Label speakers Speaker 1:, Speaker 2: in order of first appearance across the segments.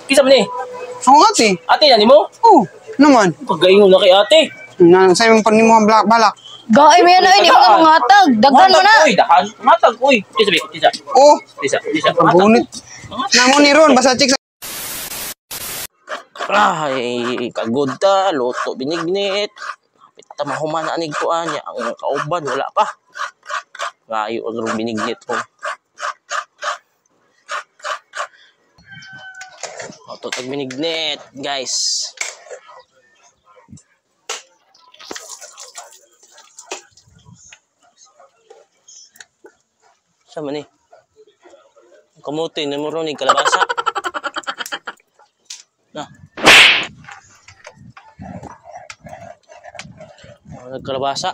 Speaker 1: Kinsa man ni?
Speaker 2: Ako ate.
Speaker 1: Ate na nimo?
Speaker 2: Oh, naman.
Speaker 1: Pagkaingon na kay ate.
Speaker 2: Na sa imong panimo ang balak.
Speaker 3: Gaay mo yan oy, di mo ka mangatag. Daghan mo na.
Speaker 1: Uy, dahan. Matag, uy. Tisa, be, tisa.
Speaker 2: Oh,
Speaker 1: Tisa, tisa.
Speaker 2: gunit. Namo ni ron basta chicks.
Speaker 1: Ay, kagod ta, luto binignit. Hapit ta mahuman na anig kuan niya. Ang kauban, wala pa. Ngayo ang rong binignit ko. Luto tag binignit, guys. Sama ni? Kamuti, numero ni kalabasa. Na. Oh, nagkalabasa.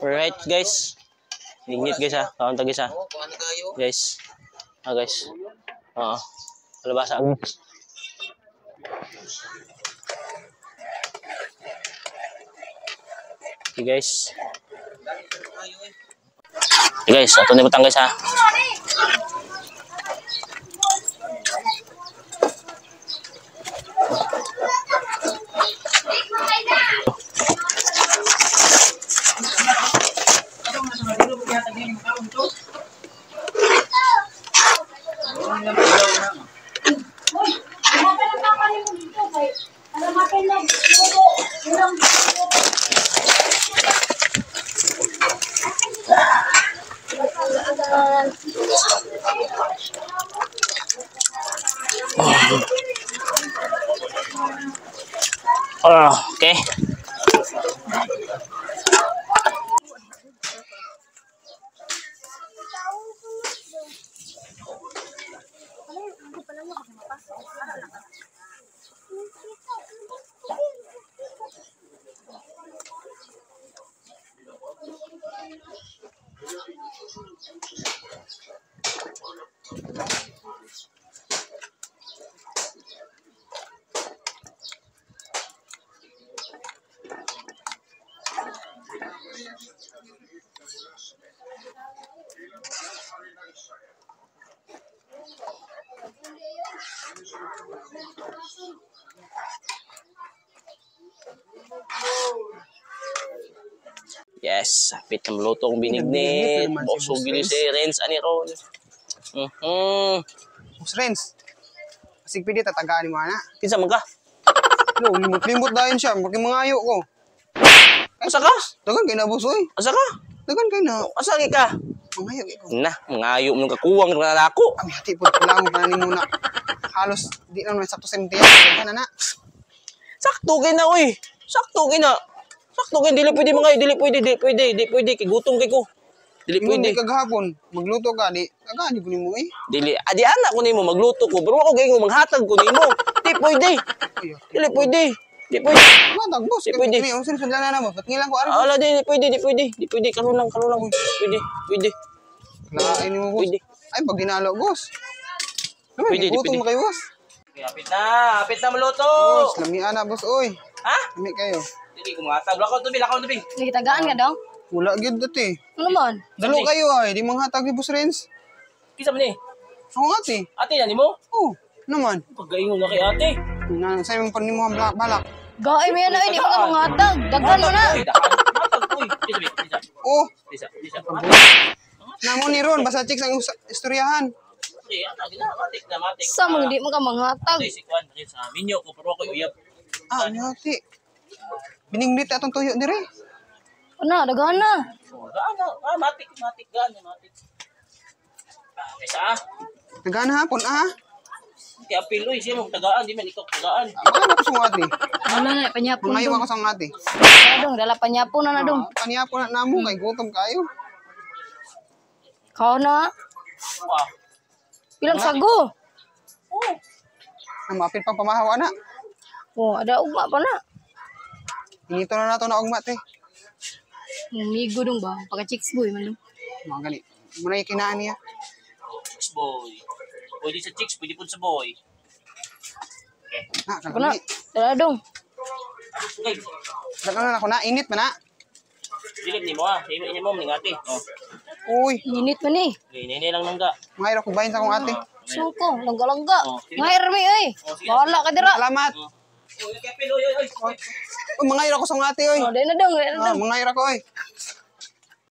Speaker 1: Alright, guys. Lignit, guys, ha. Kaunta, guys, ha. Guys. Ah, guys. Oo. Kalabasa, guys. Okay, guys. Okay, guys. Ato na butang, guys, ha. Ah, okay. Yes, hapit ng lutong binignit.
Speaker 2: Binignit naman si
Speaker 1: Busog
Speaker 2: Boss
Speaker 1: gini
Speaker 2: Renz.
Speaker 1: si Renz ani ron. Mhm.
Speaker 2: Boss Renz. Asig pidi tatagaan mo ana.
Speaker 1: Kinsa man ka?
Speaker 2: Lo, limot-limot dayon siya, maki mangayo ko.
Speaker 1: Asa ka?
Speaker 2: Dagan kay na boss oy.
Speaker 1: Asa ka?
Speaker 2: Dagan kay na.
Speaker 1: Asa gi ka?
Speaker 2: Mangayo kay ko.
Speaker 1: Na, mangayo mo kakuwang na nako.
Speaker 2: Ami hati po kulang pa na nimo na. Halos di na naman sakto sa MTS. Daghan na na.
Speaker 1: Sakto kay na oy. Sakto kay na. Sakto kay dili pwede mangayo, dili pwede, dili pwede, dili pwede kay gutom kay ko. Dili
Speaker 2: Ingon
Speaker 1: pwede.
Speaker 2: di kagahapon, magluto ka di. Tagaan ko nimo eh.
Speaker 1: Dili adi ana ko nimo magluto ko, pero ako gayong manghatag ko nimo. Di pwede.
Speaker 2: Ay,
Speaker 1: Dili pwede. Di pwede.
Speaker 2: Matag boss.
Speaker 1: Di pwede.
Speaker 2: Kini unsa sa na mo? Ba't ngilang ko ari?
Speaker 1: Ala di pwede, di pwede. Di pwede karon lang, karon lang. Pwede, pwede.
Speaker 2: Lain nimo boss.
Speaker 1: Pwede.
Speaker 2: Ay pag dinalo boss. Naman,
Speaker 1: Pwede, di
Speaker 2: gutom
Speaker 1: pwede.
Speaker 2: mo kayo boss.
Speaker 1: Okay, hapit na, hapit na maluto.
Speaker 2: Boss, lamian na boss oy.
Speaker 1: Ha?
Speaker 2: Lami kayo.
Speaker 1: Dili ko mangatag. Lakaw tubi, lakaw tubi.
Speaker 3: Nagitagaan ka daw?
Speaker 2: Wala gyud dati.
Speaker 3: Ano man?
Speaker 2: Dalo kayo ay, di manghatag ni Boss Renz.
Speaker 1: Kinsa man ni?
Speaker 2: Ako ate.
Speaker 1: Ate na nimo?
Speaker 2: Oh, naman.
Speaker 1: Pagkaingon na kay ate.
Speaker 2: Na sa imong panimo ang balak.
Speaker 3: Gaay mo yan oy, di mo ka mangatag. Daghan mo na.
Speaker 1: Uy, dahan. Matag, uy. Tisa, be, tisa.
Speaker 2: Oh,
Speaker 1: Tisa, tisa.
Speaker 2: namo ni Ron basta chicks ang istoryahan.
Speaker 1: Ate, ana gina, matik na matik.
Speaker 3: Sa mga di mo ka mangatag.
Speaker 1: Ate, si Kwan, rin sa minyo ko pero ako uyab.
Speaker 2: Ah, ate. Biningnit atong tuyo dire.
Speaker 3: Ano, daghan na.
Speaker 1: Oh, gaan na. Ah, matik, matik gaan, matik. Ah, kaysa ah.
Speaker 2: Nagana hapon ah.
Speaker 1: Kay apil uy, siya mo tagaan, di man ikaw tagaan.
Speaker 2: Ano ko sa ate?
Speaker 3: Wala na, panyapon
Speaker 2: Mangayo
Speaker 3: dong.
Speaker 2: ako sa ate.
Speaker 3: Dala dong, dala panyapon na na dong.
Speaker 2: Ah, Panihapon na namo kay gutom kayo.
Speaker 3: Kao na.
Speaker 1: Wah.
Speaker 3: Pilang sago.
Speaker 1: Oh,
Speaker 2: Na maapil pang pamahaw ana.
Speaker 3: Oh, ada ugma pa na.
Speaker 2: Inito na nato na ugma te.
Speaker 3: Migo dong ba? Pagka chicks boy man dong.
Speaker 2: Mga gani. Muna yung kinaan niya.
Speaker 1: chicks boy. Pwede sa chicks, pwede po sa boy. Okay.
Speaker 2: Na,
Speaker 3: Ako na.
Speaker 2: kalami.
Speaker 3: Dala dong.
Speaker 1: Okay.
Speaker 2: Dala na ako na, init man na.
Speaker 1: Dili ni mo ah. Imo mo ning ate. Oh.
Speaker 2: Uy,
Speaker 3: Init man eh.
Speaker 1: Ini lang nangga.
Speaker 2: mangayra ko bahin sa akong ate.
Speaker 3: Suko, langga-langga.
Speaker 1: Oh, sige.
Speaker 3: Ngair mi oy.
Speaker 1: Oh, sige.
Speaker 3: Bahala ka dira.
Speaker 2: Salamat.
Speaker 1: Oh. Uy, Kevin, oy, oy, oy.
Speaker 2: Uy, mangayra ko sa akong ate, oy.
Speaker 3: Oh, dai na dong, dai na
Speaker 2: Ah,
Speaker 3: dong.
Speaker 2: mangayra ko, oy.